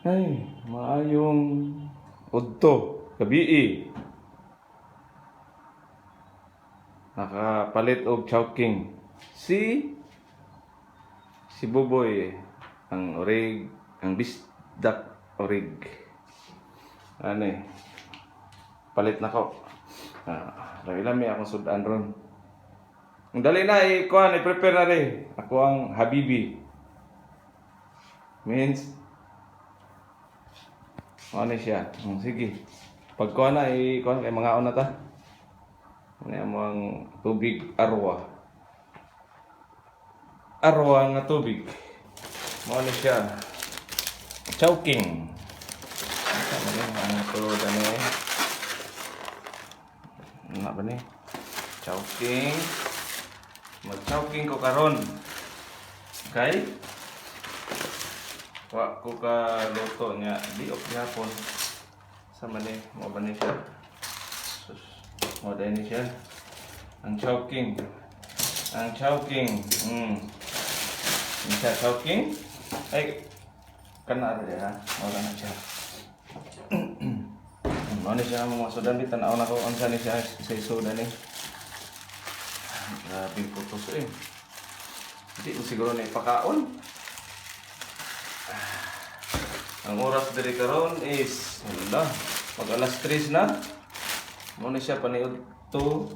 Ay, maayong udto, gabii. Nakapalit og Chowking. Si Buboy ang orig, ang bisdak orig. Ano eh, palit na ko. Ah, lami akong sudan ron. Ang dali na, i-kuan, i-prepare na rin. Ako ang habibi. Means, ano siya? Sige. Pag kuha na, i-kuan kay mga na ta. Ano yung mga tubig arwa. Arwa nga tubig. Mao ni siya. Chowking. Ano ni? Ano to dani? Ano ba ni? Chowking. Mag-chowking ko karon. Okay? Wa ko ka luto niya. Di ok gihapon. Sa man ni, mo ba ni siya? Sus, mo ni siya. Ang Chowking. Ang Chowking. Ini siya Chowking. Ay, kana ra ha. Wala na siya. Mao ni siya mga sudan di tan-aw na ko unsa ni siya sa sudan ni. Grabe putos eh. Hindi mo siguro na ipakaon. Ang oras diri karon is, wala, mag alas 3 na. Mao ni siya paniud to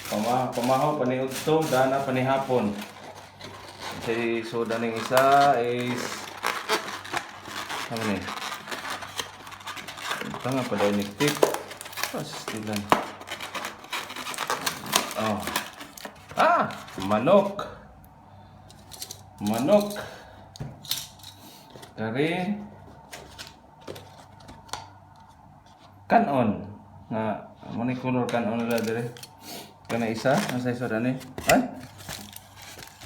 pamahaw paniud to dana panihapon. Say soda ning isa is ano ni? Tanga pa dahil tip. Pastilan. Oh. Ah, manok. Manok. Kari kanon nga mo ni color kanon nila dire. Kana isa, nasa isa dani. Ay.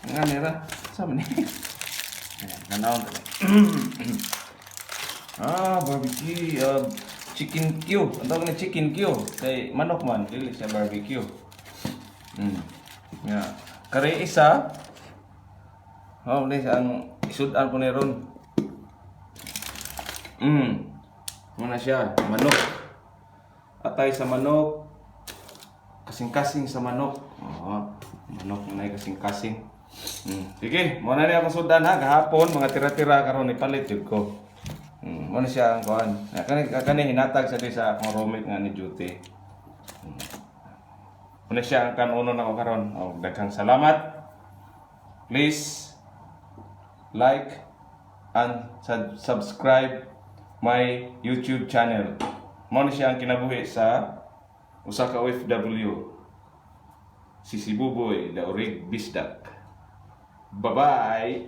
Nga nira. Sa man ni? Ayan, kanon. Ah, barbecue, chicken Q. Ang tawag ni chicken Q. Kay manok man, dili siya barbecue. Nga. Kari isa. Oh, ni siya ang isudan ko ni ron. Muna siya, manok. Atay sa manok. Kasing-kasing sa manok. Oo, manok na kasing-kasing. Sige, mo na niya akong sudan ha. Gahapon, mga tira-tira karon ipalit jud ko. Mo na siya ang kuan. Kani kani hinatag sa di sa akong roommate nga ni duty. Mo na siya ang kanuno nako karon. Oh, daghang salamat. Please like and subscribe my YouTube channel. Mo na siya ang kinabuhi sa usa ka OFW. Si Sibuboy, the Orig Bisdak. Bye-bye!